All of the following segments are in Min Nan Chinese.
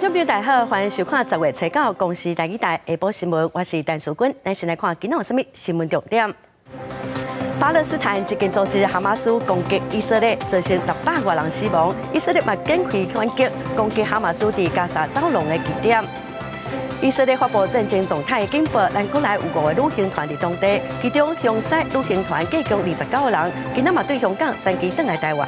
眾朋友大家好，歡迎收看10月初9公視台語台下晡新聞，我是陳淑君。咱先來看今仔有啥物新聞重點。巴勒斯坦激進組織哈馬斯攻擊以色列，造成600外人死亡。以色列嘛展開反擊，攻擊哈馬斯佇加沙走廊的據點。以色列發布戰爭狀態警報，咱國內有五個旅行團佇當地，其中香西旅行團計共29個人，今仔嘛對香港轉機轉來台灣。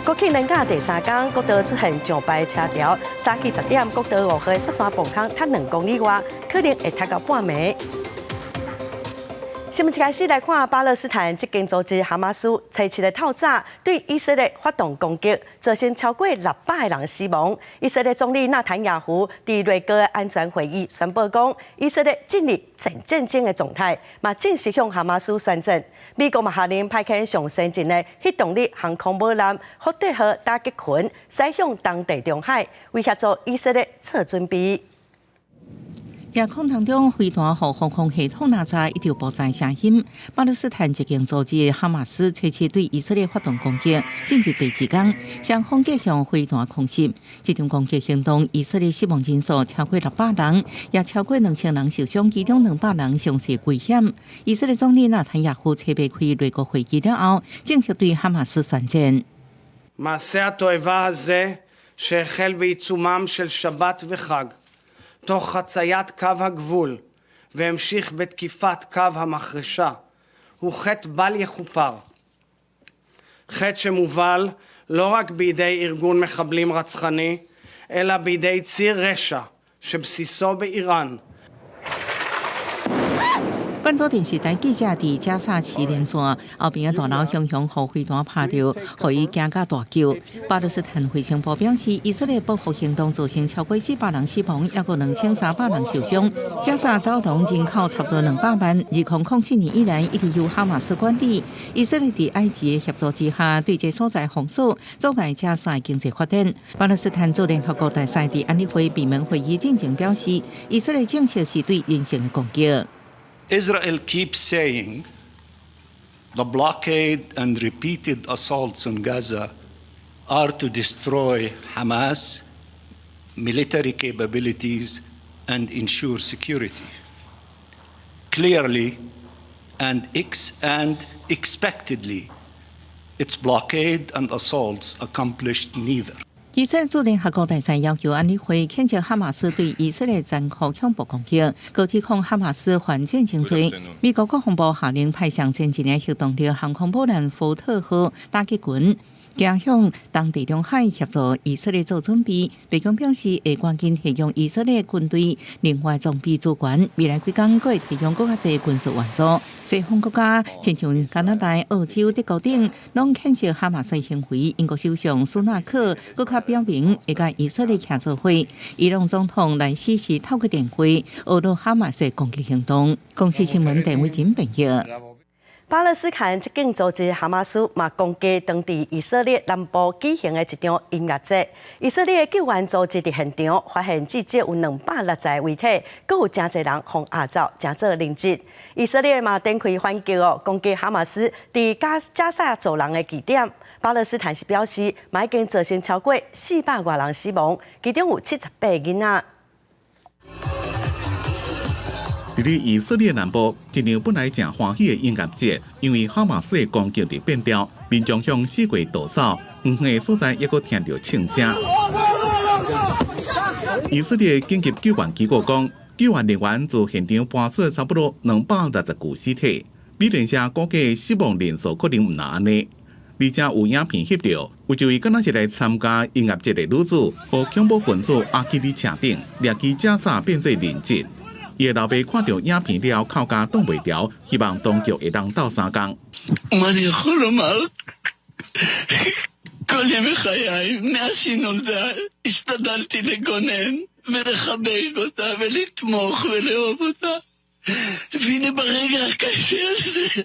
國慶連假第三工，國道出現上排車潮，早起10點，國道5號雪山磅空塞2公里外，可能會塞到半暝。新聞一開始來看巴勒斯坦激進組織哈馬斯，初七的透早對以色列發動攻擊，造成超過600個人死亡。以色列總理納坦雅胡佇內閣安全會議宣布講，以色列進入全戰爭的狀態，嘛正式向哈馬斯宣戰。美國嘛下令派遣上先進的核動力航空母艦福特號打擊群，駛向東地中海，為協助以色列做準備。夜空當中，飛彈予防空系統哪知一直爆炸聲音。巴勒斯坦激進組織哈馬斯初七對以色列發動攻擊，進入第二工，雙方繼續飛彈空襲。這場攻擊行動，以色列死亡人數超過600人，也超過2000人受傷，其中200人傷勢危險。以色列總理納坦雅胡初八開內閣會議了後，正式對哈馬斯宣戰。 מעשה התועבה הזה שהחל בעיצומם של שבת וחג תוך חציית קו הגבול והמשיך בתקיפת קו המחרשה, הוא חטא בל יכופר. חטא שמובל לא רק בידי ארגון מחבלים רצחני, אלא בידי ציר רשע שבסיסו באיראן. 本土電視台記者佇加薩市連線，後邊的大樓雄雄予飛彈拍著，予伊驚甲大叫。巴勒斯坦衛生部表示，以色列報復行動造成超過400人死亡，抑閣2300人受傷。加薩走廊人口差不多200萬，2007年以來一直由哈馬斯管理。以色列佇埃及的協助之下，對這所在封鎖，阻礙加薩經濟發展。巴勒斯坦駐聯合國大使佇安理會閉門會議進前表示，以色列政策是對人性的攻擊。 Israel keeps saying the blockade and repeated assaults on Gaza are to destroy Hamas military capabilities and ensure security. Clearly and expectedly, its blockade and assaults accomplished neither. 以色列駐聯合國大使要求安理會譴責哈馬斯對以色列殘酷恐怖攻擊，閣指控哈馬斯犯戰爭罪。美國國防部下令派上先進的核動力航空母艦福特號打擊群，行向東地中海協助以色列做準備。白宮表示會趕緊提供以色列軍隊另外裝備資源，未來幾工閣會提供閣較濟軍事援助。西方國家，親像加拿大、澳洲、德國等，攏譴責哈馬斯行為。英國首相蘇納克閣較表明會佮以色列徛做伙。伊朗總統萊希是透過電話，呵咾哈馬斯攻擊行動。公視新聞鄧偉珍編譯。巴勒斯坦激進組織哈馬斯嘛攻擊當地以色列南部舉行的一場音樂節。以色列救援組織佇現場發現至少有260具遺體，閣有誠濟人予押走，成做人質。以色列嘛展開反擊哦，攻擊哈馬斯佇加薩走廊的據點。巴勒斯坦是表示，嘛已經造成超過400外人死亡，其中有78個囡仔。佇咧以色列南部，一場本來誠歡喜的音樂節，因為哈馬斯的攻擊而變調，民眾向四界逃走，遠遠的所在猶閣聽著槍聲。以色列緊急救援機構講，救援人員自現場搬出差不多260具屍體。美聯社估計死亡人數可能毋但按呢。而且有影片翕著，有一位敢若是來參加音樂節的女子，予恐怖分子押去佇車頂，掠去加薩變做人質。伊的老爸看著影片了後，哭甲擋袂牢，希望當局會當鬥相共。מה אני יכול לומר? כל ימי חיי, מאז שהיא נולדה, השתדלתי לגונן ולחבק אותה ולתמוך ולאהוב אותה. והנה ברגע הקשה הזה.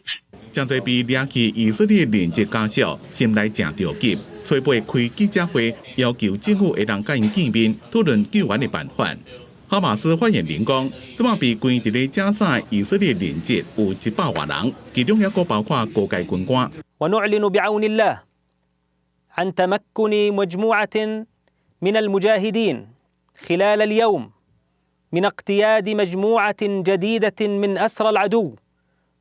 誠濟被掠去以色列人質家屬，心內誠著急，初八開記者會，要求政府會當佮𪜶見面，討論救援的辦法。哈馬斯發言人講，這擺被關佇咧加薩以色列人質有100外人，其中抑閣包括高階軍官。 ونعلن بعون الله عن تمكن مجموعة من المجاهدين خلال اليوم من اقتياد مجموعة جديدة من أسرى العدو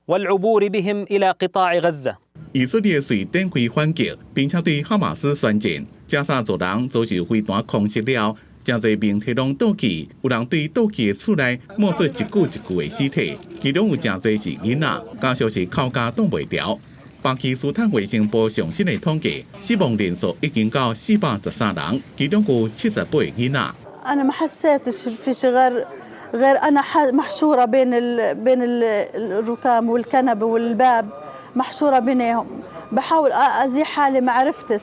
والعبور بهم إلى قطاع غزة。以色列遂展開反擊，並且對哈馬斯宣戰。加沙族人遭受飛彈空襲了，誠濟媒體攏倒去，有人對倒去的厝內冒出一具一具的屍體，其中有誠濟是囡仔，家屬是哭甲擋袂牢。巴基斯坦衛生部上新的統計，死亡人數已經到413人，其中有78個囡仔。 أنا ما حسيتش في شيء غير أنا محشورة بين الركام والكنبة والباب، محشورة بينهم، بحاول أزيح حالي، ما عرفتش。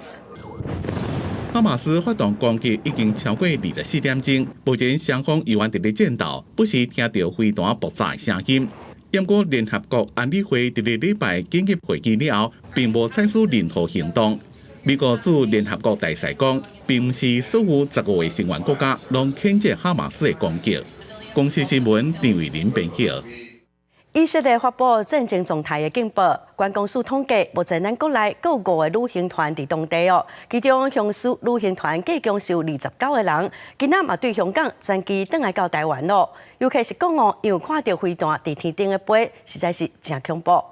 哈馬斯發動攻擊已經超過24點鐘，目前雙方猶原佇咧戰鬥，不時聽著飛彈爆炸的聲音。毋過聯合國安理會佇咧禮拜緊急會議了後，並無採取任何行動。美國駐聯合國大使講，並毋是所有15個成員國家攏譴責哈馬斯的攻擊。公視新聞陳慧琳編譯。以色列發布戰爭狀態的警報，觀光署統計，目前咱國內閣有五個旅行團佇當地哦，其中雄獅旅行團計共收29個人，今仔嘛對香港轉機轉來到台灣咯。尤其是講哦，因為看著飛彈佇天頂咧飛，實在是誠恐怖。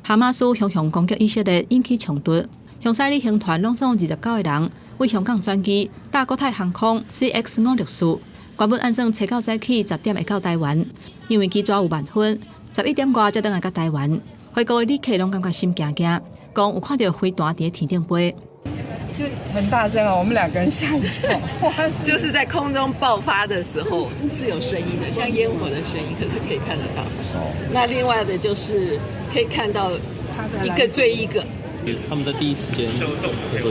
哈馬斯雄雄攻擊以色列，引起衝突。雄獅旅行團攏總29個人，為香港轉機，搭國泰航空 CX564。原本按算初九早起10點會到台灣，因為機組有慢分，11點外才轉來到台灣。回國的旅客攏感覺心驚驚，講有看著飛彈佇天頂飛。就很大聲啊！我們兩個人嚇一跳。就是在空中爆發的時候是有聲音的，像煙火的聲音，可是可以看得到。那另外的就是可以看到一個追一個。他們在第一時間的時候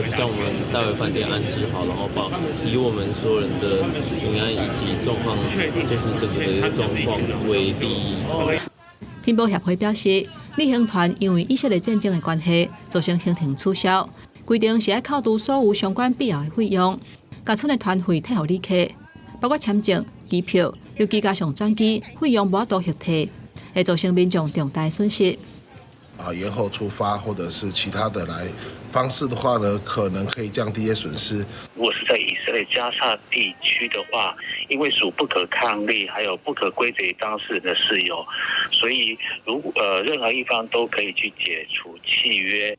就將我們帶回飯店安置好，然後保以我們所有人的平安以及狀況，就是整個的狀況為第一。拼搏協會表示，旅行團因為以色列戰爭的關係，造成行程取消，規定是愛扣除所有相關必要的費用，共剩的團費退予旅客，包括簽證、機票，尤其加上轉機費用無法度核退，會造成民眾重大損失。啊，延後出發或者是其他的來方式的話呢，可能可以降低一些損失。如果是在以色列加沙地區的話，因為屬不可抗力，還有不可歸責於當事人的事由，所以如任何一方都可以去解除契約。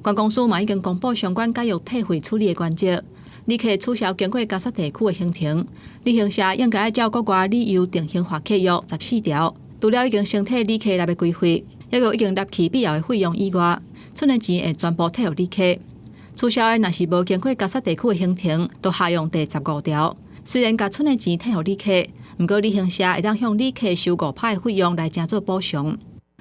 觀光署嘛已經公布相關解約退費處理的原則，旅客取消經過加薩地區的行程，旅行社應該愛照國外旅遊定型化契約14條，除了已經先退旅客納的規費，抑閣已經納去必要的費用以外，剩的錢會全部退予旅客。取消的若是無經過加薩地區的行程，就適用第15條。雖然共剩的錢退予旅客，毋過旅行社會當向旅客收5趴的費用來成做補償。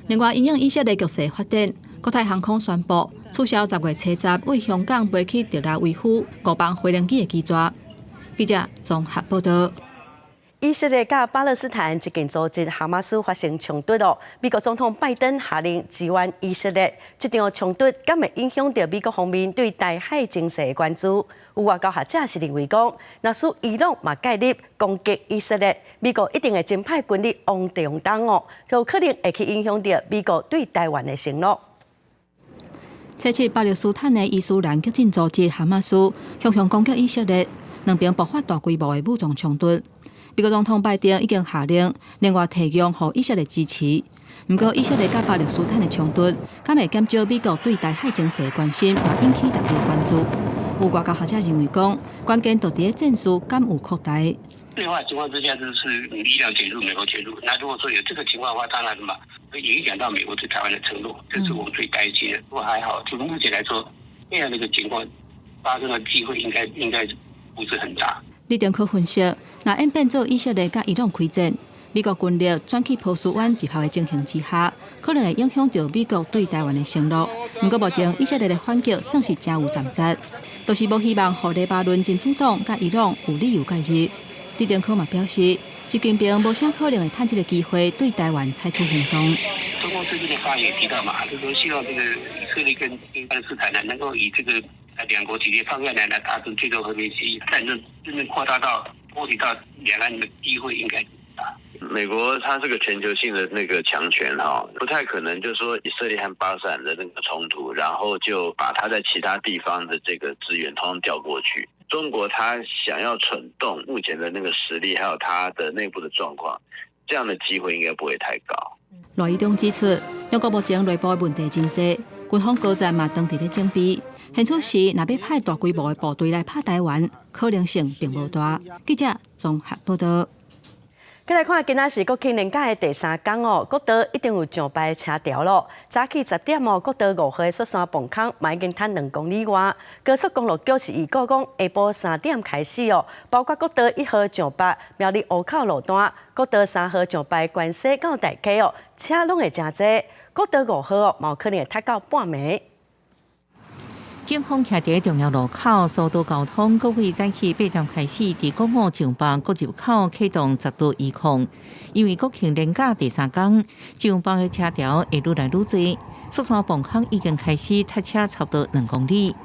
另外，因應以色列局勢發展，國泰航空宣布取消10月初10為香港飛去特拉維夫五班飛行機的機組。記者綜合報道。以色列佮巴勒斯坦一間組織哈馬斯發生衝突咯，美國總統拜登下令支援以色列。這場衝突敢會影響著美國方面對台海情勢的關注？有外交學者是認為講，若是伊朗嘛介入攻擊以色列，美國一定會增派軍力往中東哦，有可能會去影響著美國對台灣的承諾。初七，巴勒斯坦的伊斯蘭激進組織哈馬斯雄雄攻擊以色列，兩邊爆發大規模的武裝衝突。美國總統拜登已經下令，另外提供予以色列支持。毋過，以色列佮巴勒斯坦的衝突，敢會減少美國對台海情勢的關心，嘛引起大家關注。有外交學者認為講，關鍵就佇咧戰事敢有擴大。對話情況之下，就是伊朗介入，美國介入。那如果說有這個情況的話，當然什麼會影響到美國對台灣的承諾，這是我們最擔心的。不過還好，就目前來說，這樣的一個情況發生的機會應該不是很大。李登科分析，若演變做以色列佮伊朗開戰，美國軍力轉去波斯灣集合的情形之下，可能會影響著美國對台灣的承諾。毋過目前以色列的反擊算是誠有潛質，就是無希望予黎巴嫩真主黨佮伊朗有理由介入。李登科嘛表示，習近平無啥可能會趁這個機會對台灣採取行動。中共最近的發言也提到嘛，就是說希望這個以色列跟巴勒斯坦呢，能夠以這個兩國解決方案來達成最終和平協議，戰爭真正擴大到波及到兩岸的機會應該不大。美國它是個全球性的那個強權哈，不太可能就是說以色列和巴勒斯坦的那個衝突，然後就把它在其他地方的這個資源通通調過去。中國他想要蠢動目前的那個實力，還有他的內部的狀況，這樣的機會應該不會太高。賴議長指出，中國目前內部的問題真濟，軍方高層嘛當佇咧準備。現此時，若欲派大規模的部隊來拍台灣，可能性並無大。記者綜合報道。再來看，今仔是國慶連假的第三工哦，國道一定有上百車潮咯。早起10點哦，國道5號的雪山磅空嘛已經褪2公里外。高速公路局是預告講，下晡3點開始哦，包括國道1號上北苗栗湖口路段、國道3號上北關西到大溪哦，車攏會誠濟。國道5號哦，嘛有可能會塞到半暝。警方徛佇重要路口疏導交通，各位早起8點開始，佇國五上北各入口啟動十度移控。因為國慶連假第三工，上北的車潮會愈來愈濟，雪山磅空已經開始塞車差不多2公里。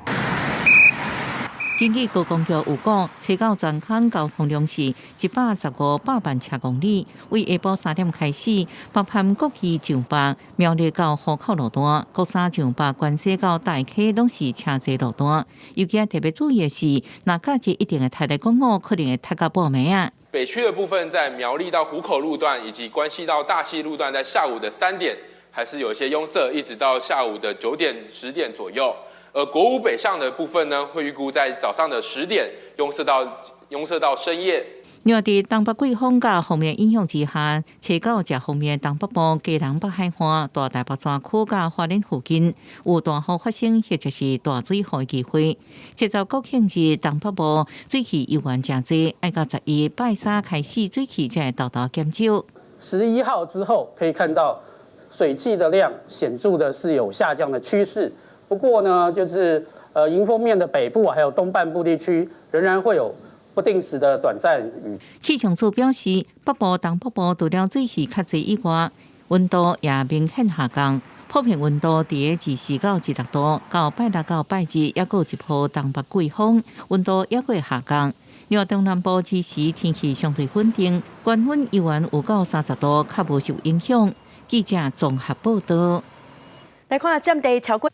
根據高公局有講，初九全工交通量是115百萬車公里。為下晡3點開始，包含國二上北、苗栗到湖口路段、國三上北關西到大溪攏是車濟路段。尤其特別注意的是，若假日一定會塞來國五，可能會塞到半暝啊。北區的部分在苗栗到湖口路段以及關西到大溪路段，在下午的3點還是有一些擁塞，一直到下午的9點、10點左右。而國五北上的部分呢，會預估在早上的10點擁塞到深夜。另外，佇東北季風佮鋒面影響之下，初九食鋒面東北部、基隆北海岸、大台北山區佮花蓮附近有大雨發生，或者是大水雨的機會。這週國慶日東北部水汽猶原誠濟，愛到11拜三開始水汽才會沓沓減少。 11號之後可以看到水汽的量顯著的是有下降的趨勢。不過呢，就是迎風面的北部還有東半部地區，仍然會有不定時的短暫雨。氣象處表示，北部、東北部除了水汽較濟以外，溫度也明顯下降，普遍溫度佇24到26度。到拜六到拜日，猶閣有一波東北季風，溫度猶會下降。另外，中南部這時天氣相對穩定，高溫猶原有到30度，較無受影響。記者綜合報道。來看佔地超過。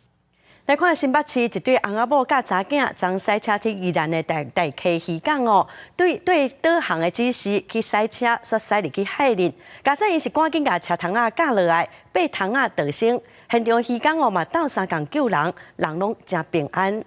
來看新北市一對翁仔某佮查囝，昨駛車去宜蘭的大大溪漁港哦，對對導航的指示去駛車，煞駛入去海裡。駕駛𪜶是趕緊共車窗仔蓋落來，爬窗仔逃生。現場漁工哦嘛鬥相共救人，人攏誠平安。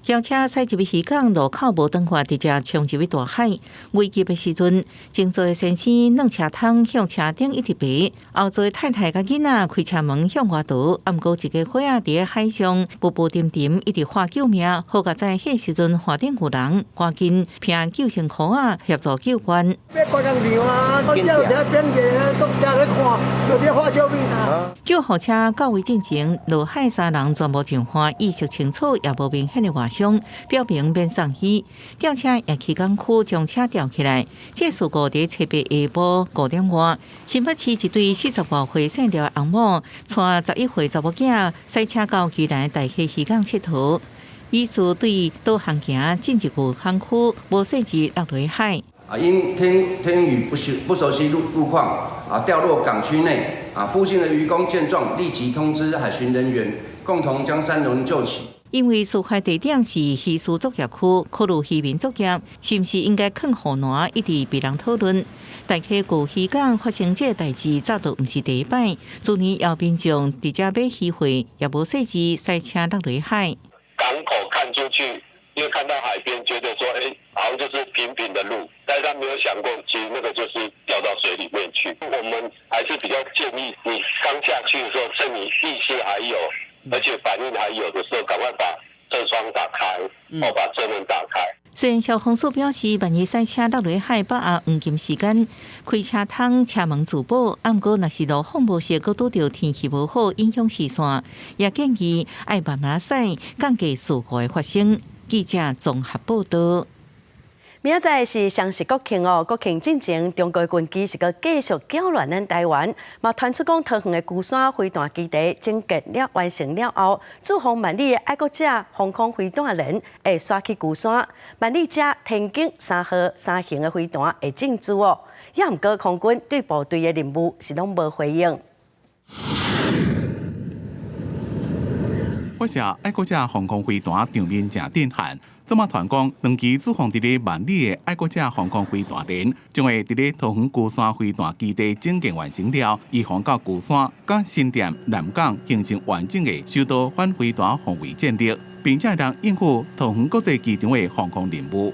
轎車駛入去漁港路口無轉彎，直接衝入去大海。危急的時陣，前座的先生轉車窗向車頂一直爬，後座的太太佮囡仔開車門向外逃。啊，毋過一家伙仔佇咧海上浮浮沉沉，一直喊救命。好佳哉，彼時陣岸頂有人，趕緊聘救生箍仔協助救援。救護車到位進前，落海三人全部上岸，意識清楚，也無明顯的外傷。表明免送醫，吊車也去港區將車吊起來。這事故佇初八下晡5點外，新北市一對40外歲姓廖的翁某，帶11歲查某囝駛車到宜蘭大溪漁港𨑨迌，疑似對導航行進入護航區，無細緻落入海。啊，因天雨不熟悉路況，啊，掉落港區內，啊，附近的漁工見狀立即通知海巡人員，共同將三人救起。因為事發地點是漁事作業區，考慮漁民作業，是毋是應該囥護欄，一直被人討論。大溪舊漁港發生這個代誌，早都毋是第一擺。去年有民眾佇遮買魚貨，也無細緻駛車落入海。港口看出去，因為看到海邊，覺得說，欸，好像就是平平的路，但是他沒有想過，其實那個就是掉到水裡面去。我們還是比較建議，你剛下去的時候，趁你意識還有，而且反應還有的時候，趕快把車窗打開，或把車門打開。雖然消防署表示，萬一駛車落入海，把握黃金時間，開車窗、車門自保。啊，毋過若是路況無熟，閣拄著天氣無好，影響視線，也建議愛慢慢駛，降低事故的發生。記者綜合報道。明仔載是雙十國慶哦，國慶進前，中國軍機是閣繼續攪亂咱台灣，嘛傳出講桃園的龜山飛彈基地整建了完成了後，駐防萬里的愛國者防空飛彈連會徙去龜山，萬里遮天弓三號三型的飛彈會進駐哦。也毋過空軍對部隊的任務是攏無回應。發射愛國者防空飛彈場面誠震撼。這馬傳講，長期駐防佇咧萬里的愛國者防空飛彈連，將會佇咧桃園龜山飛彈基地整建完成了，移防到龜山、佮新店、南港形成完整的首都反飛彈防衛戰力，並且會當應付桃園國際機場的防空任務。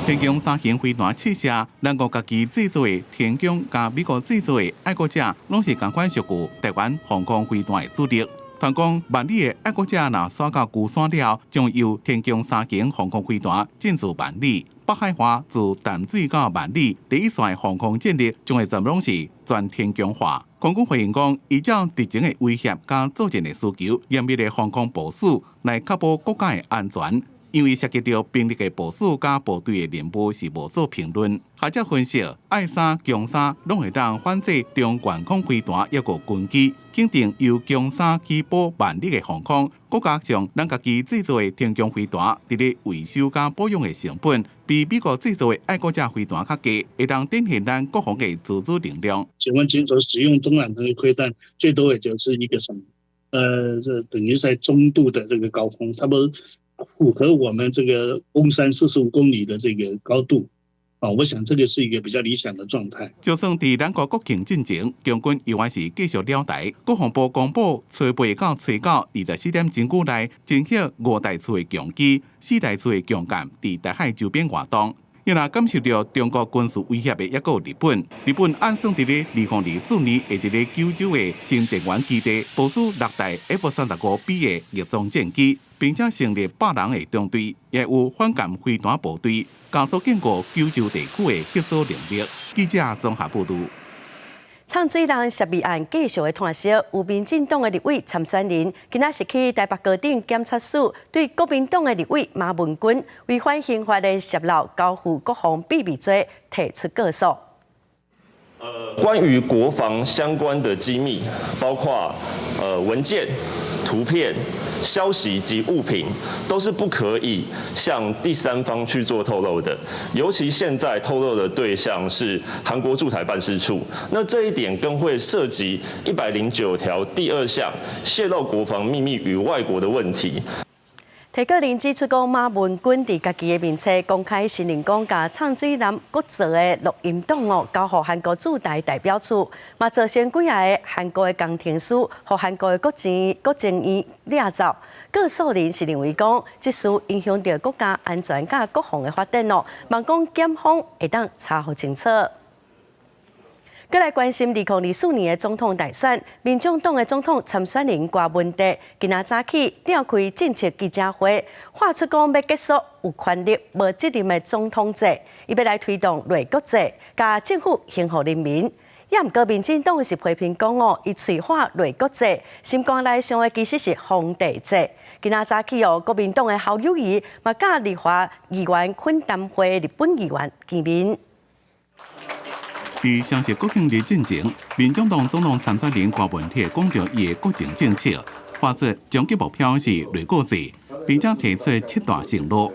天弓三型飛彈試射，咱國家己製作的天弓佮美國製作的愛國者，攏是仝款屬於台灣防空飛彈的主力。傳講萬里的愛國者若徙到龜山了，將由天弓三型防空飛彈進駐萬里。北海岸自淡水到萬里第一線防空戰力，將會全部攏是全天弓化。空軍回應講，依照敵情的威脅佮作戰的需求，嚴密的防空部署來確保國家的安全。因為涉及著兵力的部署佮部隊的任務是無做評論。學者分析，愛三、弓三攏會當反制中遠空飛彈抑閣軍機，肯定由弓三起保萬里的防空。閣加上咱家己製造的天弓飛彈，佇咧維修佮保養的成本，比美國製造的愛國者飛彈較低，會當展現咱國防的自主能量。解放軍所使用中遠程飛彈，最多也就是一個什麼？這等於在中度的這個高空，差不多符合我們這個空山45公里的這個高度，啊，我想這個是一個比較理想的狀態。就算佇兩國國慶進前，共軍猶原是繼續撩台。國防部公布，初八到初九24點鐘久內，偵獲五台次的共機、四台次的共艦佇台海周邊活動。伊若感受著中國軍事威脅的，抑閣有日本。日本按算佇咧2024年會佇咧九州的新田園基地部署六台 F-35B 的逆裝戰機，並且成立100人的中隊，也有反艦飛彈部隊，加速建構九州地區的嚇阻能力。記者綜合報導。藏水人涉未案繼續的拖延，有民進黨的立委參選人，今仔是去台北高等檢察署對國民黨的立委馬文君違反刑法的洩露交付國防秘密罪提出告訴。關於國防相關的機密，包括文件、圖片、消息及物品，都是不可以向第三方去做透露的。尤其現在透露的對象是韓國駐台辦事處，那這一點更會涉及109條第二項洩露國防秘密予外國的問題。提告人指出，講馬文君佇家己的面冊公開承認講，共藏水男閣做的錄音檔哦，交予韓國駐台代表處，嘛造成幾仔个韓國的工程師予韓國的國政院掠走。告訴人是認為講，這事影響著國家安全佮國防的發展哦，望講檢方會當查予清楚。閣來關心2024年的總統大選，民眾黨的總統參選人柯文哲今仔早起召開政策記者會，喊出講欲結束有權力無責任的總統制，伊欲來推動內閣制，共政府還予人民。也毋過民進黨是批評講哦，伊喙喊內閣制，心肝內想的其實是皇帝制。今仔早起哦，國民黨的侯友宜嘛佮立華議員懇談會日本議員見面。佇雙十國慶日進前，民眾黨總統參選人柯文哲講著伊的國政政策，喊出終極目標是內閣制，並且提出七大承諾，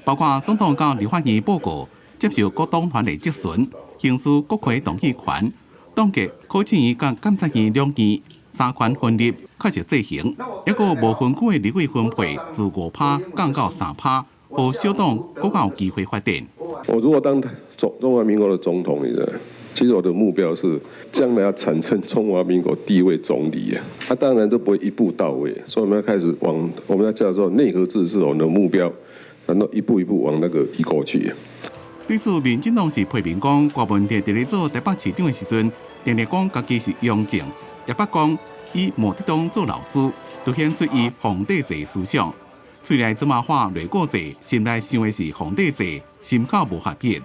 包括總統到立法院報告，接受各黨團的質詢，行使國會動議權，凍結考試院佮監察院兩院三權分立確實制衡，抑閣無分區的立委分配自5趴降到3趴，予小黨閣較有機會發展。我如果當中華民國的總統，你知道？其實我的目標是將來要產生中華民國第一位總理啊！他當然都不會一步到位，所以我們要開始往我們要叫做內閣制是我們的目標，然後一步一步往那個移過去。對此，民進黨是批評講，柯文哲佇咧做台北市長的時陣，定定講家己是雍正，也捌講以毛澤東做老師，凸顯出伊皇帝制思想。喙內這馬喊內閣制，心內想的是皇帝制，心口無合一。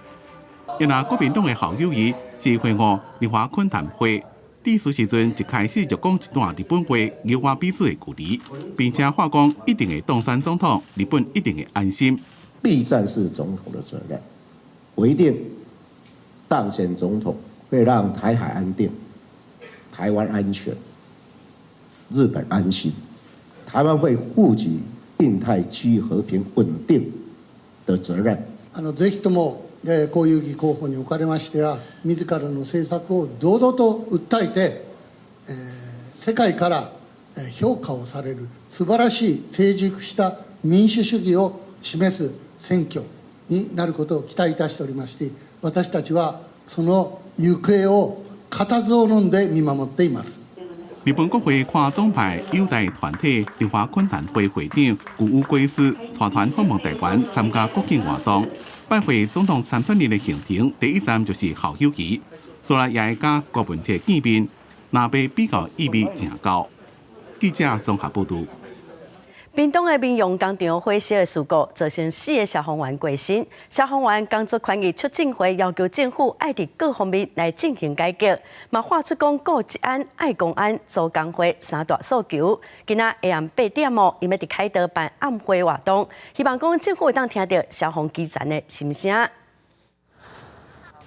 若國民黨的侯友宜是會晤立華懇談會，致詞時陣一開始就講一段日本話，勾畫彼此的距離，並且喊講一定會當選總統，日本一定會安心。備戰是總統的責任，我一定當選總統，會讓台海安定、台灣安全、日本安心，台灣會負起印太區域和平穩定的責任。ぜひとも侯友宜候補におかれましては、自らの政策を堂々と訴えて、世界から評価をされる素晴らしい成熟した民主主義を示す選挙になることを期待いたしておりまして、私たちはその行方を固唾を飲んで見守っています。日本國會跨黨派友台團體日華懇談會會長谷尾圭司帶團訪問台灣參加國慶活動，拜會總統參選人的行程第一站就是侯友宜，所以也會佮郭文鐵見面，若被比較意味誠高。記者綜合報導。屏東的民用工廠火燒的事故，造成四个消防員過身。消防員工作權益促進會要求政府愛佇各方面來進行改革，嘛喊出講顧職安、愛公安、組工會三大訴求。今仔下暗8點哦，𪜶欲佇凱道辦暗會活動，希望講政府會當聽著消防基層的心聲。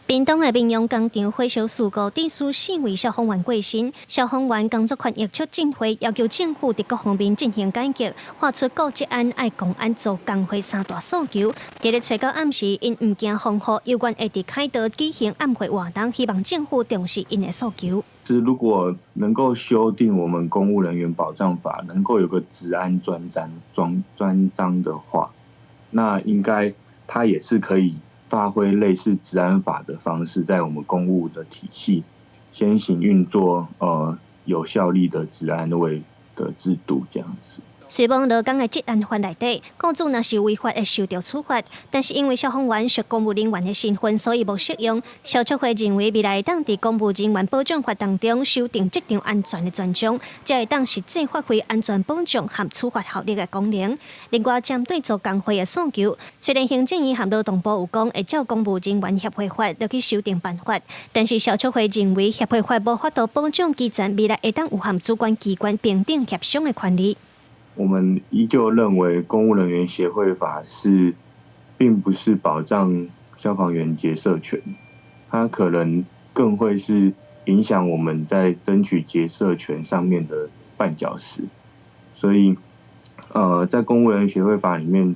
屏東的民用工廠火燒事故，致使四位消防員過身。消防員工作權益促進會要求政府佇各方面進行改革，喊出顧職安、愛公安、組工會三大訴求。佇咧初九暗時，𪜶毋驚風雨，猶原會佇凱道舉行暗會活動，希望政府重視𪜶的訴求。是如果能夠修訂我們公務人員保障法，能夠有個職安專章專專章的話，那應該它也是可以發揮類似職安法的方式，在我們公務的體系先行運作，有效力的職安衛的制度，這樣子。雖罔勞工的職安法內底，雇主若是違法會受著處罰，但是因為消防員屬公務人員的身份，所以無適用。消促會認為未來會當佇公務人員保障法當中修訂職場安全的專章，才會當實際發揮安全保障和處罰效力的功能。另外，針對組工會的訴求，雖然行政院和勞動部有講會照公務人員協會法落去修訂辦法，但是消促會認為協會法無法度保障基層未來會當有和主管機關平等協商的權利。我們依舊認為公務人員協會法是，並不是保障消防員結社權，它可能更會是影響我們在爭取結社權上面的絆腳石。所以，在公務人員協會法裡面，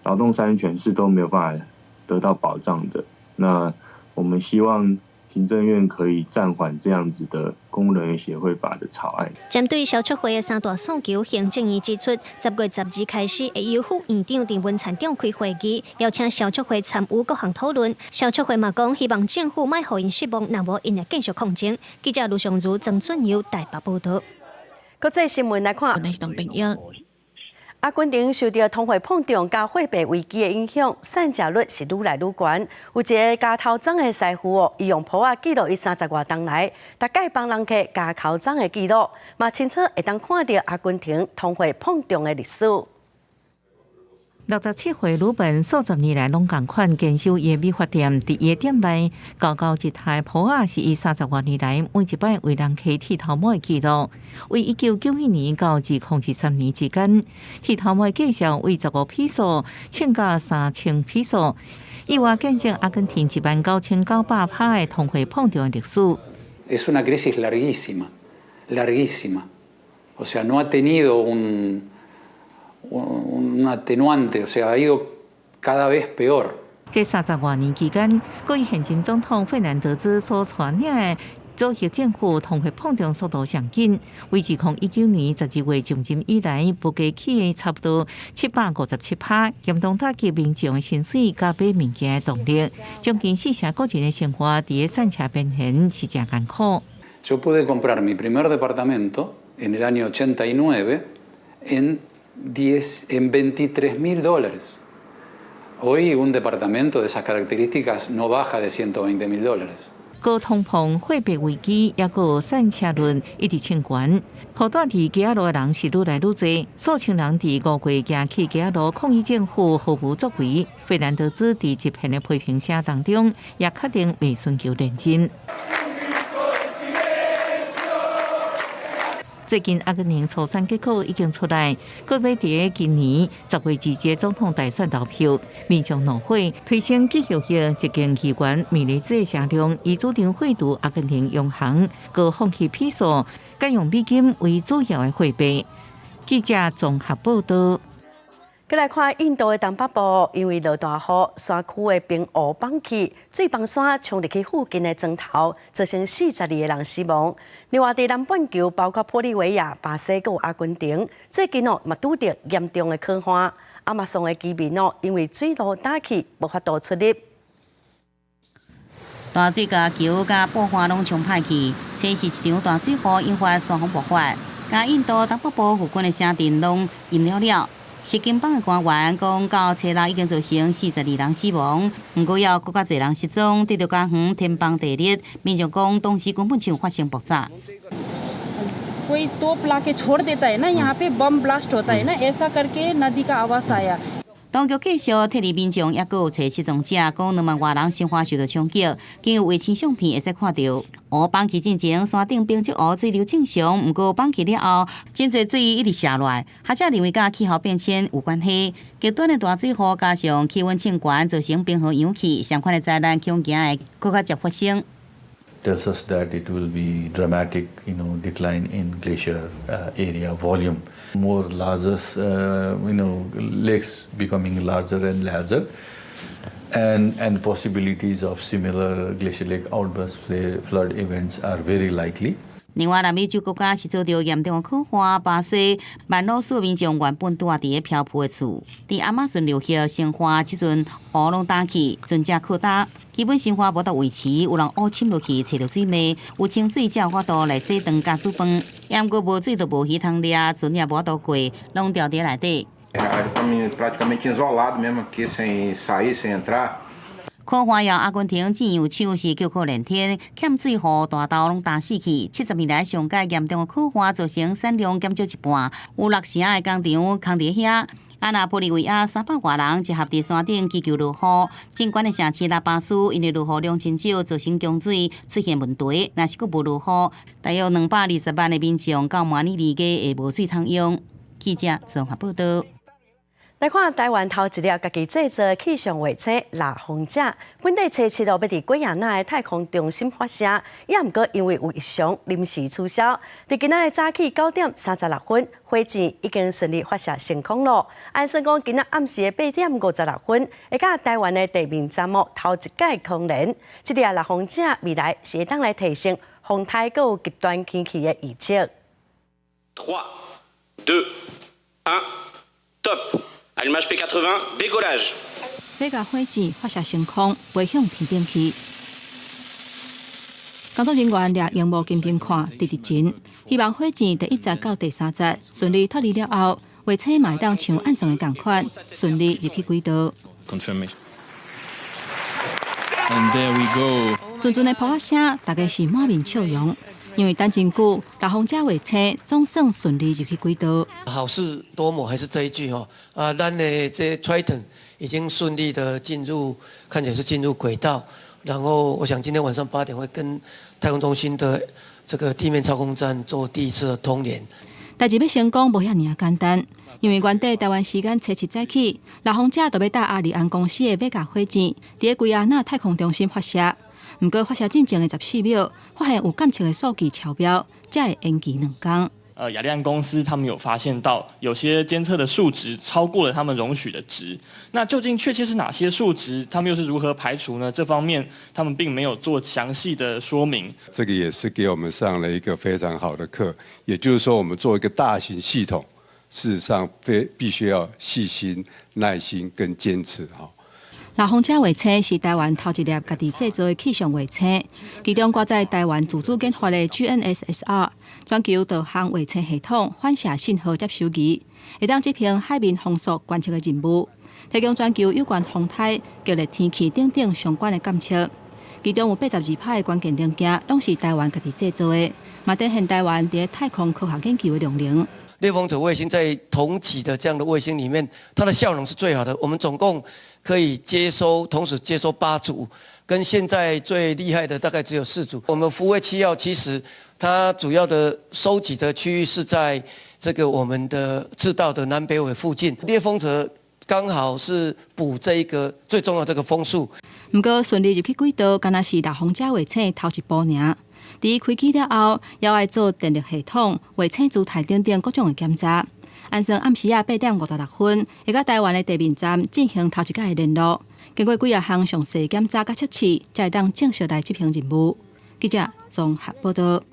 勞動三權是都沒有辦法得到保障的。那我們希望行政院可以暫緩這樣子的公務人員協會法的草案。針對消促會的三大訴求，行政院指出，10月12開始會由副院長鄭文燦召開會議，邀請消促會參與各項討論。消促會嘛講，希望政府莫予𪜶失望，若無𪜶會繼續抗爭。記者盧尚如、曾俊佑台北報導。國際新聞來看。阿根廷受著通貨膨脹佮貨幣危機的影響，散車率是愈來愈懸。有一个咬頭鬃的師傅哦，伊用簿仔記錄伊三十外冬來，逐擺幫人客咬頭鬃的記錄，嘛清楚會當看著阿根廷通貨膨脹的歷史。67歲魯本數十年來攏仝款堅守伊的美髮店，佇伊的店內，厚厚一疊簿仔是伊三十外年來每一擺為人客剃頭毛的記錄。為1991年到2023年之間，剃頭毛的價數為15披索，衝到3000披索，意外見證阿根廷19,900趴的通貨膨脹的歷史。 Es una crisis larguísima, larguísima. O sea, no ha tenido un atenuante, o sea, ha ido cada vez peor. 這三十外年期間，閣與現任總統費南德茲所帶領的左翼政府通貨膨脹速度上緊，為2019年12月上任以來，物價起差不多757趴，嚴重打擊民眾的薪水佮買物件的動力，將近四成個人的生活佇咧散車邊緣是誠艱苦。 Yo pude comprar mi primer departamento en el año 89 en 23 mil dólares. Hoy un departamento de esas características no baja de 120 mil dólares. 高通膨、貨幣危機，抑閣散車率一直衝懸，予蹛佇街仔路的人是愈來愈濟。數千人佇5月行去街仔路抗議政府毫無作為。費南德茲佇一片的批評聲當中，也確定袂尋求連任。最近阿根廷初選結果已經出來，閣欲佇今年10月2日總統大選投票，民眾怒火推升極右翼執行議員米雷茲的聲量，伊主張廢除阿根廷央行，閣放棄披索，改用美金為主要的貨幣。記者綜合報導。閣來看印度的東北部，因為落大雨，山區的冰湖崩去，水崩山衝入去附近的莊頭，造成42個人死亡。另外，佇南半球，包括玻利維亞、巴西、閣有阿根廷，最近哦嘛拄著嚴重的乾旱。亞馬遜的居民哦，因為水路焦去，無法度出入。大水共橋佮布花攏沖歹去，這是一場大水雨引發山洪爆發，共印度東北部附近的城鎮攏淹了了。錫金邦的官員講，到初六已經造成42人死亡，毋過猶閣較濟人失蹤。得著家園天崩地裂，民眾講當時根本就發生爆炸。 कोई तोप ला के छोड़ देता है ना यहाँ पे bomb blast होता है ना ऐसा करके नदी का आवाज आया。當局繼續撤離民眾，抑閣有揣失蹤者，講2萬外人生活受到衝擊。經由衛星相片會使看著，湖崩去進前，山頂冰質湖水流正常，毋過崩去了後，真濟水一直瀉落來。學者認為佮氣候變遷有關係，極端的大水雨加上氣溫升懸，造成冰河融去，相款的災難恐驚會閣較捷發生。 Tells us that it will be dramatic, decline in glacier area volume, more larger, lakes becoming larger and larger, and possibilities of similar glacial lake outburst flood events are very likely. 另外，南美洲國家是遭著嚴重的洘旱，巴西曼瑙斯民眾原本住佇咧漂浮的厝，佇亞馬遜流域生活，這陣湖攏焦去，船隻靠焦，基本生活無法度維持，有人烏深落去揣著水糜，有清水才有法度來洗飯佮煮飯。毋過無水就無魚通掠，船也無法度過，攏牢佇內底。 Praticamente isolado mesmo aqui, sem sair, sem entrar. 洘旱予阿根廷醬油廠是叫苦連天，欠水予大豆攏焦死去。70年來上蓋嚴重的洘旱，造成產量減少一半，有六成的工廠空佇遐。啊，那玻利維亞300外人集合佇山頂祈求落雨。真懸的城市拉巴斯因為落雨量真少，造成洪水出現問題。若是閣無落雨，大約220萬的民眾到明年二月會無水通用。記者綜合報道。來看台灣頭一粒家己製造氣象衛星獵風者，本底初七號欲佇圭亞那的太空中心發射，也毋過因為有異常臨時取消。佇今仔的早起9點36分，火箭已經順利發射成功囉。按算講今仔暗時的8點56分，會佮台灣的地面站網頭一擺通聯。這粒獵風者未來是會當來提升風颱閣有極端天氣的預測。 3, 2, 1, top! Allumage P80, décollage。欲共火箭發射升空，飛向天頂去。工作人員掠螢幕緊緊看，直直前，希望火箭第一節到第三節順利脫離了後，衛星嘛會當像按算的仝款，順利入去軌道。 Confirm. And there we go. 陣陣的噗仔聲，大家是滿面笑容，因為等真久，獵風者衛星總算順利入去軌道。好事多磨，還是這一句吼啊，咱的這 Triton 已經順利的進入，看起來是進入軌道。然後我想今天晚上8點會跟太空中心的這個地面操控站做第一次的通聯。代誌欲成功無遐爾仔簡單，因為原底台灣時間初七早起，獵風者就欲搭阿里安公司的維加火箭，佇咧圭亞那太空中心發射。毋過發射進前的14秒，發現有監測的數據超標，才會延期2工。亞利安公司他們有發現到有些監測的數值超過了他們容許的值，那究竟確切是哪些數值？他們又是如何排除呢？這方面他們並沒有做詳細的說明。這個也是給我們上了一個非常好的課，也就是說，我們做一個大型系統，事實上非必須要細心、耐心跟堅持哈。獵風者衛星是台灣頭一粒家己製造的氣象衛星，其中掛載台灣自主研發的 GNSSR 全球導航衛星系統反射信號接收儀，會當執行海面風速觀測的任務，提供全球有關風颱、強烈天氣等等相關的監測。其中有82%的關鍵零件，攏是台灣家己製造的，嘛展現台灣佇太空科學研究的量能。獵風者衛星在同級的這樣的衛星裡面，它的效能是最好的。我們總共可以接收，同時接收8組，跟現在最厲害的大概只有4組。我們福衛7號其實它主要的收集的區域是在這個我們的赤道的南北緯附近。獵風者剛好是補這一個最重要這個風速。毋過順利入去軌道，敢若是獵風者衛星頭一步爾。佇開機了後，猶愛做電力系統、衛星姿態等等各種的檢查。按算暗時仔8點56分，會佮台灣的地面站進行頭一擺的聯絡。經過幾仔項詳細檢查佮測試，才會當正式來執行任務。記者綜合報道。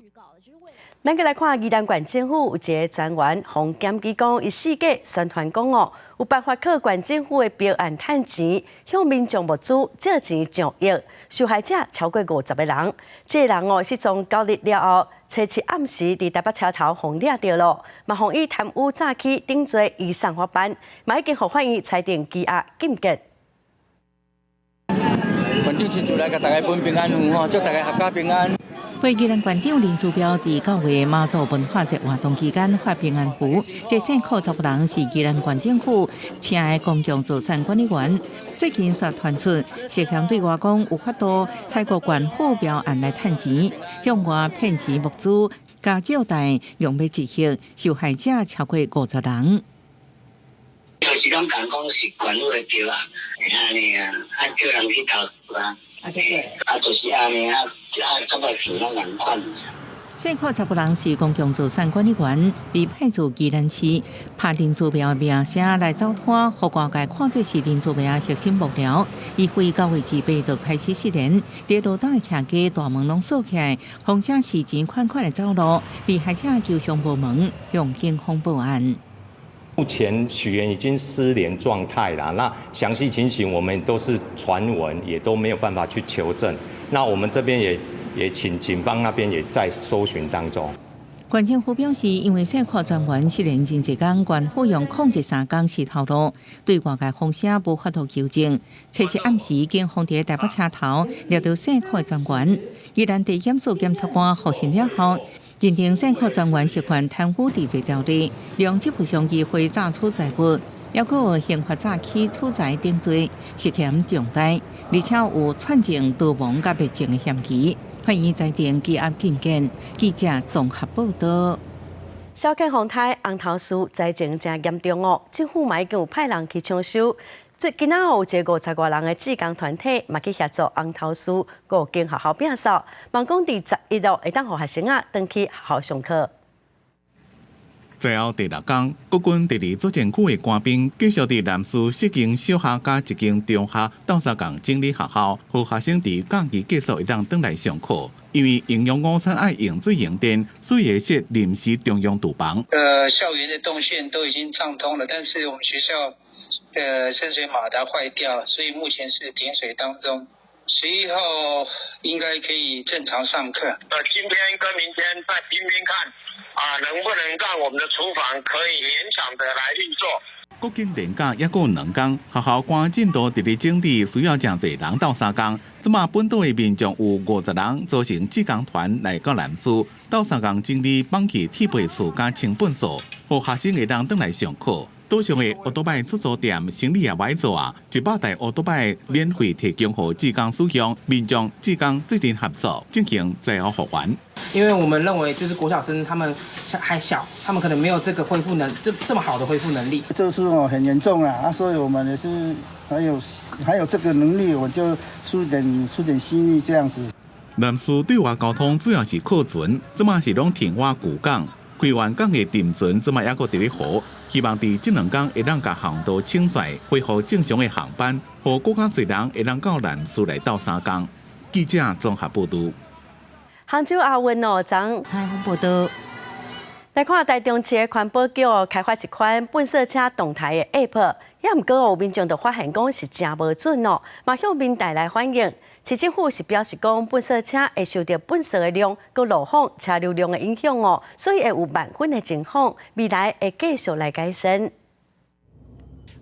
咱閣來看宜蘭縣政府有一个專員，予檢舉講，伊四界宣傳講哦，有辦法靠縣政府的標案趁錢，向民眾募資借錢上億，受害者超過50个人。這个人哦失蹤9日了後，初七暗時佇台北車頭予掠著囉，嘛予以貪污詐欺等罪移送法辦，嘛已經予法院裁定羈押禁見。縣長親自來共大家分平安符吼，祝大家闔家平安。宜蘭縣長林姿妙佇9月媽祖文化節活動期間發平安符，這姓柯查埔人是宜蘭縣政府請的公共資產管理員。最近煞傳出涉嫌對外講有法度採購縣府標案來趁錢，向外騙錢募資加借貸，用欲一億，受害者超過50人。就是攏共講是縣府的標案，按呢啊，啊叫人去投訴啊，啊就是按呢啊，啊感覺錢攏仝款。姓柯查埔人是公共資產管理員，被派駐宜蘭市，拍林姿妙的名聲來走攤，予外界看做是林姿妙核心幕僚。伊非9月28就開始失聯，佇羅東的徛家大門攏鎖起來，風聲是錢款款的走路，被害者求償無門，向警方報案。目前許員已經失聯狀態了，那詳細情形我們都是傳聞，也都沒有辦法去求證。那我們這邊也請警方那邊也在搜尋當中。縣政府表示，因為姓柯專員失聯真濟工，縣府用013工是頭路，對外界風聲無法度求證。初七暗時，警方佇台北車頭掠著姓柯專員，宜蘭地檢署檢察官複審了後，認定姓柯專員涉犯貪污治罪條例，量這賠償機會詐取財物，抑閣有刑法詐欺取財等罪，涉嫌重大，而且有串證逃亡佮滅證的嫌疑。法院裁定羈押禁見。記者綜合報道。小犬風台紅頭獅災情誠嚴重哦，政府嘛已經有派人去搶修。最近仔有一個50外人的志工團體，嘛去協助紅頭獅五間學校摒掃，望講佇11號會當予學生仔轉去學校上課。最後第六工，國軍第二作戰區的官兵繼續佇南勢四間小學佮一間中學鬥相共整理學校，予學生佇假期結束會當轉來上課。因為營養午餐愛用水用電，所以會設臨時中央廚房。校園的動線都已經暢通了，但是我們學校的深水馬達壞掉，所以目前是停水當中。11號應該可以正常上課。今天跟明天再拼拼看，啊，能不能讓我們的廚房可以勉強的來運作？國慶連假猶閣有2工，學校趕進度佇咧整理，需要誠濟人鬥相共。這馬本島的民眾有50人組成志工團來到南勢，鬥相共整理放棄鐵皮厝佮清糞掃，予學生會當轉來上課。島上的烏多擺出租店生意也歹做啊！100台烏多擺免費提供予志工使用，民眾志工做陣合作進行災後復原。因為我們認為，就是國小生他們還小，他們可能沒有這個恢復能這麼好的恢復能力。這次哦很嚴重啊，啊，所以我們也是還有這個能力，我就出點心力這樣子。南勢對外交通主要是靠船，這馬是攏停倚舊港，歸灣港的沉船，這馬猶閣佇咧河。希望佇這2工會當共航道清出，恢復正常的航班，予閣較濟人會當到南勢來鬥相共。記者綜合報導。杭州亞運哦，昨採訪報導。來看台中市的環保局開發一款糞掃車動態的 App，也毋過有民眾就發現講是誠無準哦，嘛向民代來反映。市政府是表示講，糞掃車會受著糞掃的量、佮路況、車流量的影響哦，所以會有慢分的情況，未來會繼續來改善。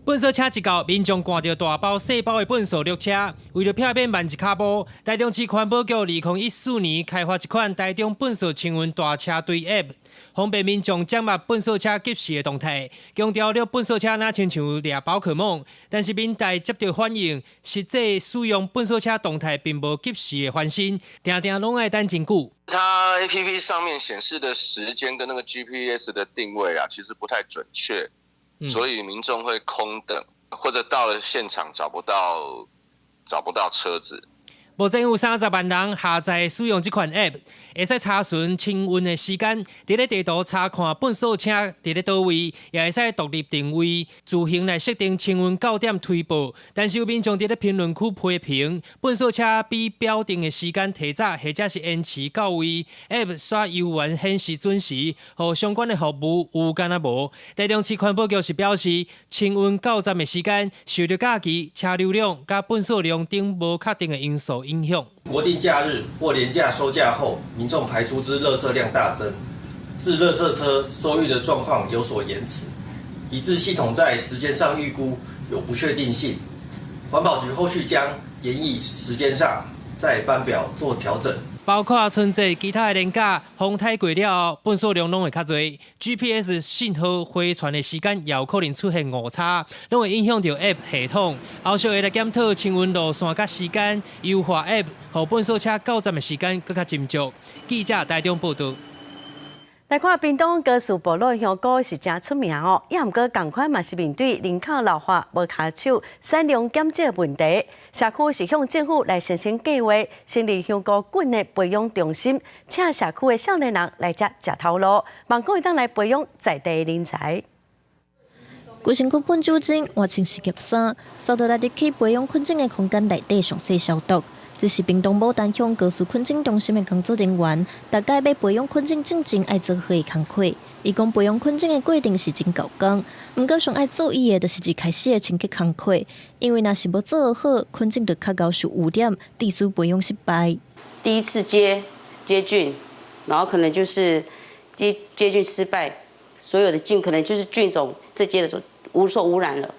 糞掃車一到，民眾掛著大包細包的糞掃落車，為著避免慢一跤步，台中市環保局2014年開發一款台中糞掃清運大車隊 App，方便民眾掌握糞掃車即時的動態，強調掠糞掃車若親像掠寶可夢，但是民代接著反映，實際使用糞掃車動態並無及時的翻新，定定攏愛等真久。它 APP 上面顯示的時間跟那個 GPS 的定位啊，其實不太準確。所以民眾會空等，或者到了現場找不到車子。目前有30萬人下載使用這款 App，會使查詢清運的時間，佇咧地圖查看糞掃車佇咧佗位，也會使獨立定位，自行來設定清運到點推報。但是有民眾佇咧評論區批評，糞掃車比表定的時間提早或者是延遲到位，App 煞猶原顯示準時，予相關的服務有敢若無。台中市環保局是表示，清運到站的時間受著假期、車流量佮糞掃量等無確定的因素影響。國定假日或連假收假後，民眾排出之垃圾量大增，致垃圾車收運的狀況有所延遲，以致系統在時間上預估有不確定性。環保局後續將研議時間上再班表做調整。包括春節其他的連假，風颱過了後，糞掃量攏會較濟。GPS 信號回傳的時間也有可能出現誤差，攏會影響著 App 系統。後續會來檢討清運路線佮時間，優化 App，予糞掃車到站的時間閣較精準。記者台中報導。來看屏東高士部落香菇是誠出名哦，也毋過仝款嘛是面對人口老化、無跤手、產量減少的問題。社區是向政府來申請計劃，成立香菇菌的培養中心，請社區的少年人來遮食頭路，望講會當來培養在地的人才。規身軀噴酒精，換穿失業衫，掃到來入去培養菌種的空間內底詳細消毒。這是屏東牡丹鄉高士菌種中心的工作人員，逐擺欲培養菌種進前愛做好的工課。伊講培養菌種的過程是真猴工，毋過上愛注意的，就是一開始的清潔工課，因為若是無做好，菌種就較𠢕受污染，致使培養失敗。第一次接菌，然後可能就是接菌失敗，所有的菌可能就是菌種在接的時候受污染了，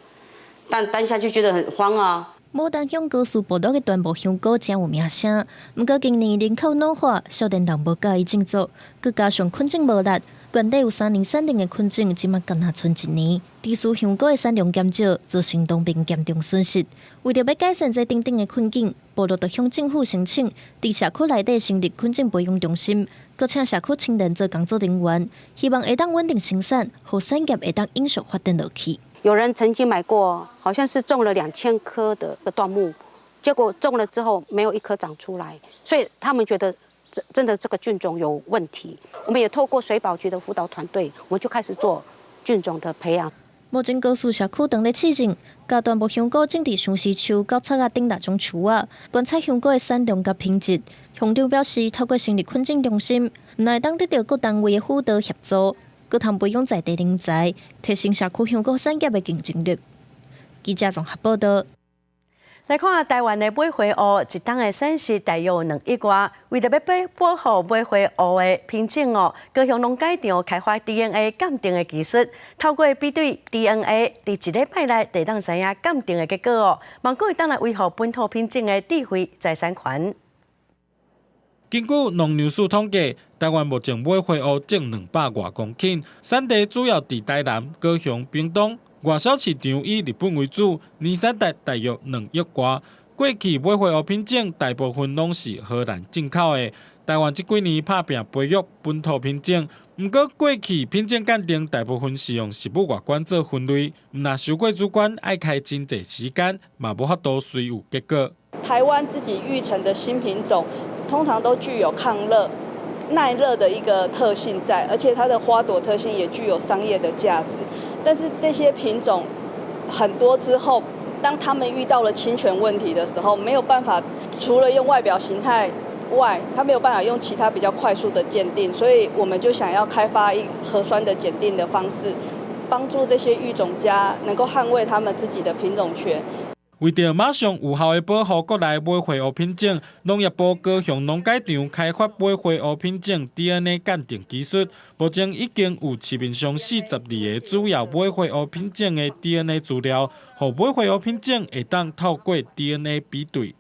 但當下就覺得很慌啊。牡丹鄉高士部落的椴木香菇誠有名聲，毋過近年人口老化，少年人無佮意種植，閣加上菌種無力，原底有3年產量的菌種，這馬干焦賰一年，致使香菇的產量減少，造成農民嚴重損失。為著欲改善這等等的困境，部落就向政府申請，佇社區內底成立菌種培養中心，閣請社區青年做工作人員，希望會當穩定生產，予產業會當永續發展落去。有人曾經買過，好像是種了2000棵的椴木，結果種了之後沒有一棵長出來，所以他們覺得真的這個菌種有問題。我們也透過水保局的輔導團隊，我們就開始做菌種的培養。目前高士社區當咧試種，共椴木香菇種佇相思樹、佮插仔頂六種樹仔，觀察香菇的產量佮品質。鄉長表示，透過成立菌種中心，毋但會當得著各單位的輔導協助，閣通培養在地人才，提升社區香菇產業的競爭力。記者綜合報導。來看台灣的尾花芋，一冬的產值大約有2億外。為著欲保護尾花芋的品種哦，高雄農改場開發 DNA 鑑定的技術，透過比對 DNA，佇一禮拜內就當知影鑑定的結果哦。望講會當來維護本土品種的智慧財產權。根據農糧署統計，台灣目前尾花芋種200外公頃，產地主要佇台南、高雄、屏東。外銷市場以日本為主，年產值大約2億外。過去尾花芋品種大部分攏是荷蘭進口的，台灣這幾年拍拚培育本土品種。毋過過去品種鑑定大部分是用食物外觀做分類，毋若受過主管愛開真濟時間，嘛無法度隨有結果。台灣自己育成的新品種，通常都具有抗熱、耐熱的一個特性在，而且它的花朵特性也具有商業的價值。但是這些品種很多之後，當他們遇到了侵權問題的時候，沒有辦法，除了用外表形態外，他沒有辦法用其他比較快速的鑑定，所以我們就想要開發一核酸的檢定的方式，幫助這些育種家能夠捍衛他們自己的品種權。為著馬上有效的保護國內尾花芋品種，農業部高雄農改場開發尾花芋品種 DNA 鑑定技術，目前已經有市面上42个主要尾花芋品種的 DNA 資料，予尾花芋品種會當透過 DNA 比對。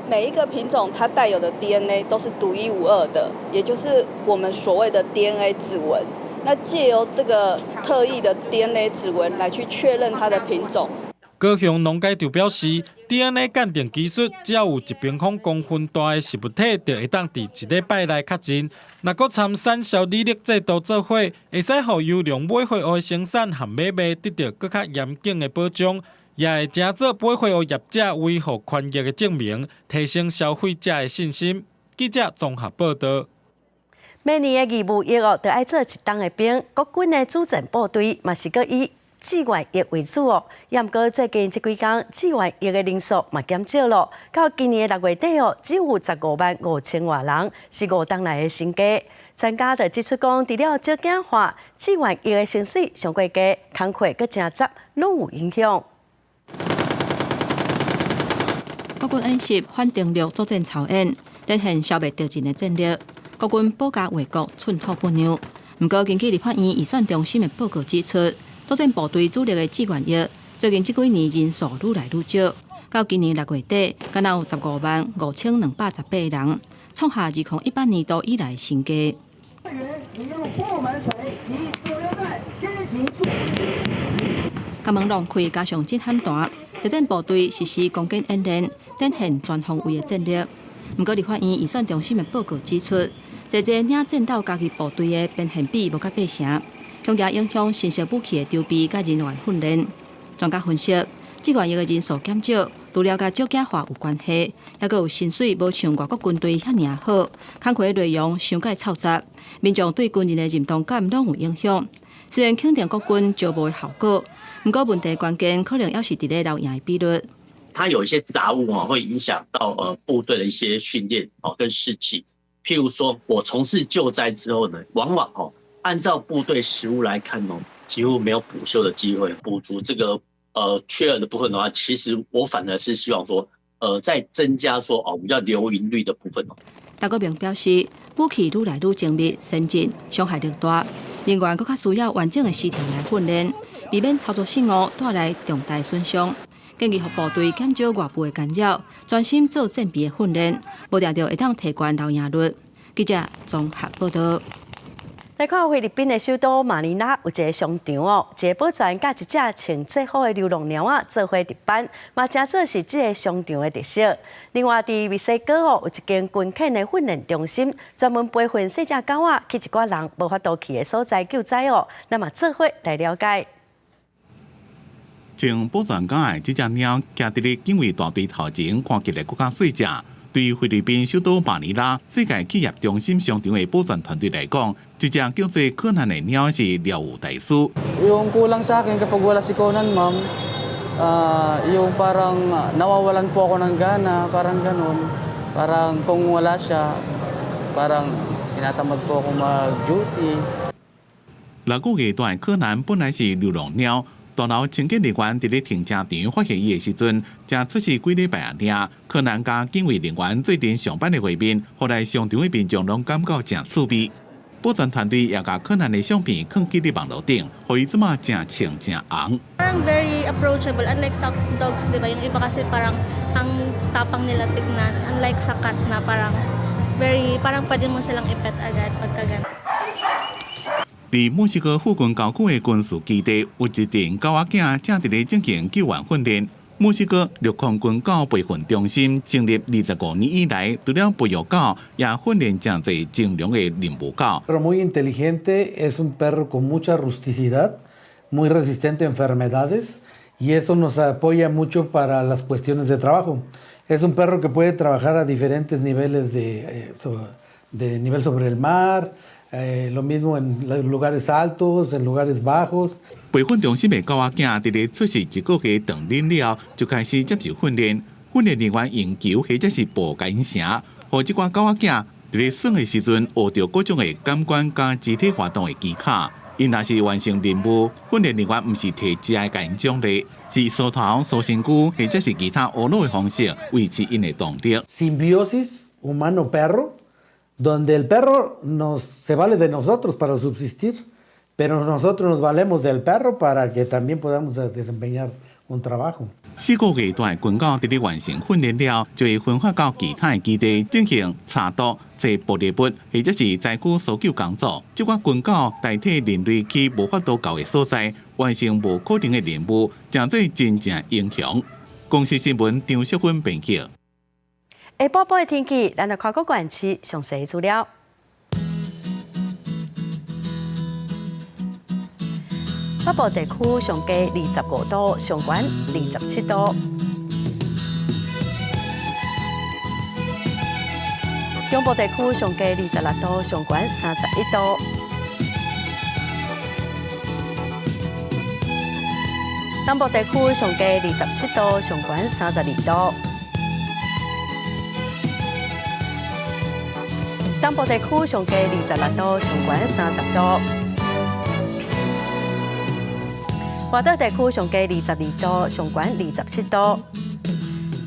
每一個品種它帶有的 DNA 都是獨一無二的，也就是我們所謂的 DNA 指紋。那藉由這個特異的 DNA 指紋來去確認它的品種。高雄農改場表示，DNA 鑑定技術只要有1平方公分大的食物體，就會當佇一禮拜內確認。若閣參產銷履歷制度做伙，會使予優良尾花芋的生產和買賣得著閣較嚴謹的保障，也會成做背花芋業者維護權益的證明，提升消費者的信心。記者綜合報導。每年的義務役哦，都愛做一冬的兵。國軍的主戰部隊嘛是閣以志願役為主哦。也毋過最近這幾工，志願役的人數嘛減少咯。到今年的6月底哦，只有15萬5千外人，是5冬來的新低。專家就指出講，除了少子化，志願役的薪水傷過低，工課閣誠雜，攏有影響。國軍演習反登陸作戰操演，展現消滅敵人的戰力。國軍保家衛國，寸土不讓。毋過，根據立法院預算中心的報告指出，作戰部隊主力的志願役，最近這幾年人數愈來愈少。到今年6月底，敢若有15萬5218人，創下2018年度以來新低。甲門浪開，加上震撼彈，特戰部隊實施攻堅演練，展現全方位的戰力。毋過，立法院預算中心的報告指出，這這領戰鬥加入部隊的編憲比無甲八成，恐驚影響新式武器的籌備佮人員訓練。專家分析，志願役的人數減少，除了佮少子化有關係，猶閣有薪水無像外國軍隊遐爾好，工課內容傷過嘈雜，民眾對軍人的認同感攏有影響。雖然肯定國軍招募的效果，毋過問題關鍵可能猶是佇咧留營的比率。它有一些雜物啊，會影響到部隊的一些訓練哦跟士氣。譬如說，我從事救災之後呢，往往哦按照部隊實務來看哦，幾乎沒有補休的機會，補足這個缺額的部分的話，其實我反而是希望說，再增加說哦，我們叫留營率的部分哦。陳國明表示，武器愈來愈精密先進，傷害力大，人員閣較需要完整的時程來訓練，避免操作失誤帶來重大損傷。建議予部隊減少外部的干擾，專心做戰備的訓練，無定著會當提懸留營率。記者綜合報導。來看菲律賓的首都馬尼拉有一个商場哦，一个保全佮一隻穿制服的流浪貓仔做伙值班，嘛成做是這个商場的特色。另外，佇墨西哥哦，有一間軍犬的訓練中心，專門培訓細隻狗仔去一寡人無法度去的所在救災哦。咱嘛做伙來了解。穿保全甲的這隻貓，徛佇咧警衛大隊頭前，看起來閣較細隻。對菲律賓首都馬尼拉世界企業中心商場的保全團隊來講，這隻叫做柯南的貓是療癒大師。 Yung kulang sa akin kapag wala si Conan, ma'am, yung parang nawawalan po ako ng gana, parang ganun. Parang kung wala siya, parang tinatamad po ako mag-duty. 6個月大的柯南本來是流浪貓。大樓清潔人員佇咧停車場發現伊的時陣，才出世幾禮拜仔爾。柯南佮警衛人員做陣上班的畫面，予來商場的民眾攏感覺誠趣味。保全團隊也共柯南的相片囥佇咧網路頂，予伊這馬誠穿誠紅。 Parang very approachable, unlike sa dogs, di ba? Yung iba kasi parang ang tapang nila tignan, unlike sa cat na parang very, parang pwede mo silang ipet agad pagka ganun. 佇墨西哥附近郊區的軍事基地，有一群狗仔囝正佇咧進行救援訓練。墨西哥陸空軍狗培訓中心成立25年以來，除了培育狗，也訓練誠濟精良的任務狗。 Perro muy inteligente, es un perro con mucha rusticidad, muy resistente a enfermedades y eso nos apoya mucho para las cuestiones de trabajo. Es un perro que puede trabajar a diferentes niveles de nivel sobre el mar, lo mismo en lugares altos, en lugares bajos. 培訓中心的狗仔囝佇咧出世一個月斷奶了，就開始接受訓練。訓練人員用球或者是布共𪜶繩，予這寡狗仔囝佇咧耍的時陣學著各種的感官佮肢體活動的技巧。𪜶若是完成任務，訓練人員毋是提食的共𪜶獎勵，是梳頭、梳身軀或者是其他娛樂的方式維持𪜶的動力。 Simbiosis humano-perro, donde el perro se vale de nosotros para subsistir, pero nosotros nos valemos del perro para que también podamos desempeñar un trabajo. 4個月大的軍狗佇咧完成訓練了，就會分發到其他的基地進行查毒、揣爆裂物，或者是災區搜救工作。這寡軍狗代替人類去無法度到的所在，完成無可能的任務，成做真正英雄。公視新聞張淑芬編輯。下晡晡的天氣，咱來看各縣市詳細資料。北部地區上低25度，上懸27度。中部地區上低26度，上懸31度。南部地區上低27度，上懸32度。東部地區上低26度，上懸30度。外島地區上低22度，上懸27度。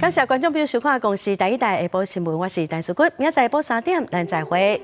感謝觀眾朋友收看《公視台語台下晡新聞》，我是陳淑君，明仔載下晡3點，咱再會。